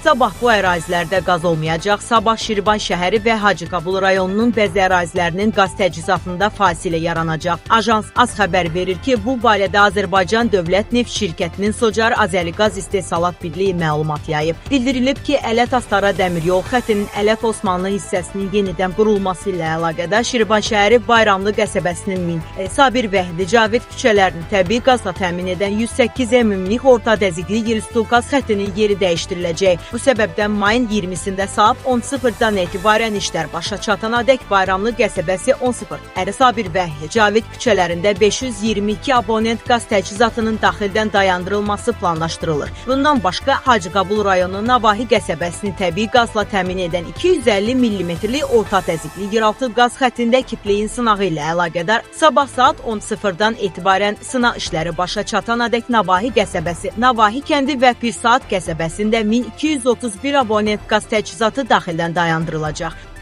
Sabah bu ərazilərdə qaz olmayacaq. Sabah Şirvan şəhəri və Hacıqabul rayonunun bəzi ərazilərinin qaz təchizatında fasilə yaranacaq. Ajans az xəbər verir ki, bu barədə Azərbaycan Dövlət Neft Şirkətinin Socar Azəliqaz İstehsalat Birliyi məlumat yayıb. Bildirilib ki, Ələt-Astara dəmiryol xəttinin Ələt-Osmanlı hissəsinin yenidən qurulması ilə əlaqədar Şirvan şəhəri Bayramlı qəsəbəsinin 1000, Sabir Vəhidi Cavid küçələrini təbii qazla təmin edən 108 ümumlik orta təzyiqli yerüstü qaz xəttinin yeri dəyişdiriləcək. Bu səbəbdən mayın 20-sində saat 10:00-dan etibarən işlər başa çatanadək Bayramlı qəsəbəsi 10:00, Əli Sabir və Cavid küçələrində 522 abonent qaz təchizatının daxildən dayandırılması planlaşdırılır. Bundan başqa Hacıqabul rayonu Navahi qəsəbəsini təbii qazla təmin edən 250 millimetrlik orta təzyiqli yeraltı qaz xəttində kipleyin sınağı ilə əlaqədar sabah saat 10:00-dan etibarən sınaq işləri başa çatanadək Navahi qəsəbəsi, Navahi kəndi və Pirsaat qəsəbəsində 1231 abonent qaz təchizatı daxildən dayandırılacaq.